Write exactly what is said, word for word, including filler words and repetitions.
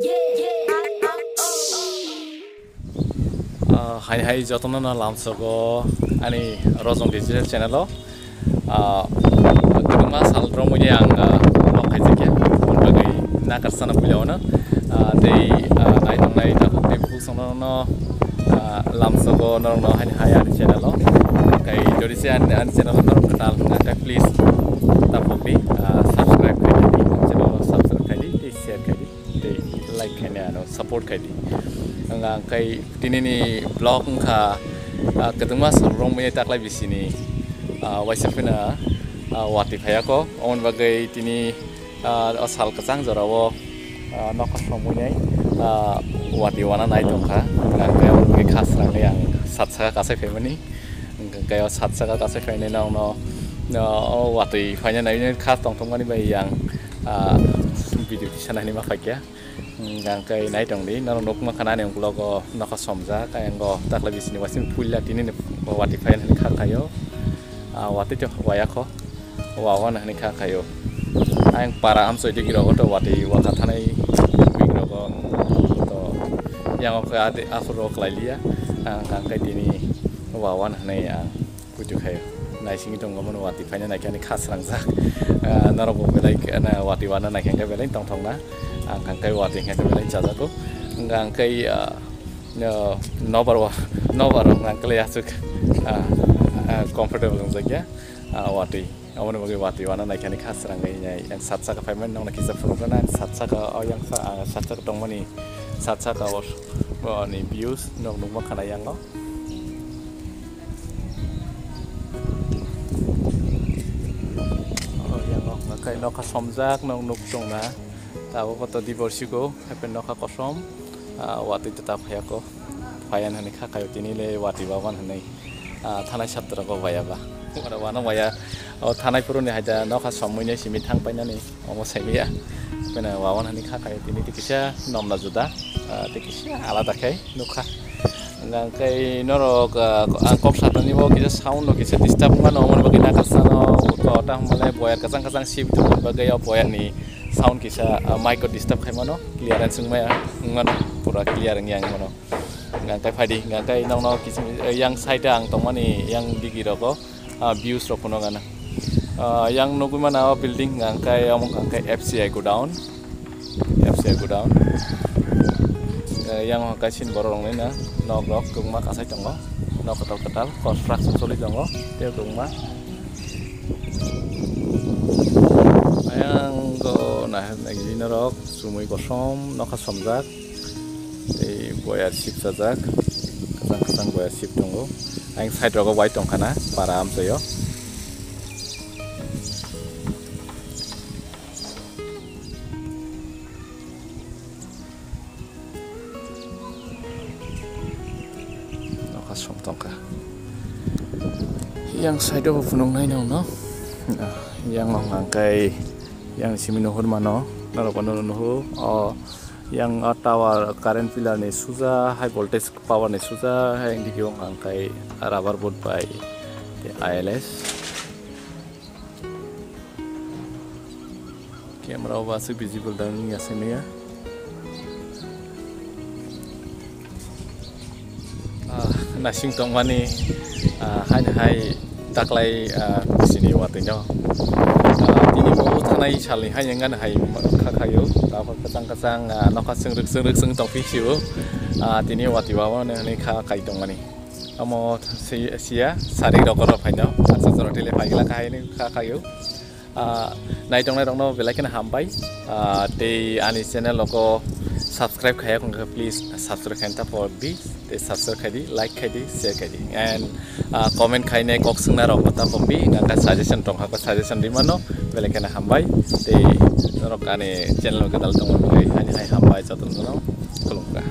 Ah, hai hai jotono no lamsogo ani Rojong Digital channel o. Ah, kwbangma sal romwi ang, ah, vlog khai jakya. Aboni bagwi nakar sana puila ono. Ah, tei, ah, nai tongnai takhuk tei bukhuk sono no, ah, lamsogo norok no hai hai ani channel o. Kai jodi se ani, ani channel o norok kwtal hwnka khe please ta pokdi, ah, subscribe khai di, channel o subscribe khai di, tei share khai di. Tei like khaina ano support khai di. Ang, ang kai tini ni vlog wngkha, ah, kwbangma sal romwi taklai bisini, ah, waisa phina, ah, watwi phaiya kho. Aboni bagwi tini, ah, o sal kwchang jorao, ah, nokha somwi nai, ah, watwi wana nai tongkha. Ang kai aboni bagwi kha srangwi ang sat saka kasai phaimani. Hwnkhe kai o sat saka kasai phainai nokno, no, o watwi phaina nai kha tongthokmani bai ang, ah, video kisa nainwi ma phaikha. Hwnkhe ang kai nai tongdi, norok nukma khanani ukulok o nokha somjak, ayang o taklai bisini wasing puila tini ni watwi phaina ni kha khaio. Ah, watwi to waya kho, wa wana hwnwi kha khaio. Ayang para amchoi digi rogo to watwi waka thanai bui rogo to yang o khe ade aphuru rok lai liya. Ang, ang kai tini wa wana hwnwi ang. Puitu khai naisingwi tongo, bono watwi phaina naikhe ani kha srangjak. Ah, norok bo belai khe, na, watwi wana naikhe hwnkhe belai tongthokna. Ang kha khe watwi hwnkhe belai chajago. Hwnkhe ang khe, ah, no, nobar wa, nobar rok nang kle aswk, ah, ah, comfortable wngjakya, ah, watwi. Aboni bagwi watwi wana naikhe ani kha srangwi nai. Ang sat saka phaimani nokna kisa phunukgana, ang sat saka o yang sa, ah, sat saka tongmani, sat saka o, o ni views nok nukma khana yango. Oh, yang nok nakai nokha somjak nok nuk tongna. Tabuk koto diborsigo, happen nokha kosom. Ah, watwi tata phayako. Phayan hani kha kayo tini le watwi baban hani. Ah, thanai sabtra ko baya ba. Wana wana waya. Oh, thanai puruni haida nokha somwi ne simi thang painani. Omo saimiya. Pena wawan hani kha kayo tini tikisa nomna juda. Ah, tikisa alada khai nukha. Hwnkhe norok, ah, ang kok satani bo kisa sound no kisa disturb wngmano, omo ni bagwi nakar sano, to ta hwnmale boyar kwchang kwchang sip tongmani bagwi o boyar ni sound kisa, ah, mic o disturb khai mano, clearance wngmaya wngmano, pura clear wngya wngmano. Hwnkhe phaidi, hwnkhe nokno kiching, eh, yang side o ang tongmani yang digi rogo, ah, views rok phunukgana. Ah, yang nugwi mana o building hwnkhe omo hwnkhe F C I godown. F C I godown. Eh, yang hwnkhe sin borok rokni na nok rok kwbangma kasai tongo. Nok kwtal kwtal construction choli tongo. Tei kwbangma. Ayang go nahar nagini norok sumui kosom nokha somjak. Tei boyar sip sajak. Kwchang kwchang boyar sip tongo. Ayang side rogo bai tongkhana para amchaio. Nokha som tongkha. Yang side o phunuknai nokno. Yang o hwnkha khe yang simi nuhur mano. Norok bono nuhur. O yang o tower current pillar ni suja high voltage power ni suja. Yang digi o hwnkha khe rubber board bai tei I L S. Camera o bo aswk visible da wngya simiya. Ah, nasing tongmani, ah, haino hai taklai, ah, sini watwi no. Ah, tini bo thanai salni hai wngani hai kha khaio. Tabuk kwchang kwchang, ah, nokha chwng rwk chwng rwk chwng tongphi sio. Ah, tini watwi ba hwnwi kha kai tongmani. Omo si-, siya, sarik rok oro phaino, baksa jora tele phaigla kahai ni kha khaio. Ah, naitongnai rokno belai kheno hambai. Ah, tei ani channel rokno subscribe khaiya wngkha, please subscribe khaina ta pok di, tei subscribe khai di, like khai di, share khai di. And, ah, comment khainai kok swngna rokno ta pok di, nangkha suggestion tongkha, suggestion rimano belai kheno hambai. Tei norok ani channel o gwdal tongmani bagwi ani hai hambai jotono khulumkha.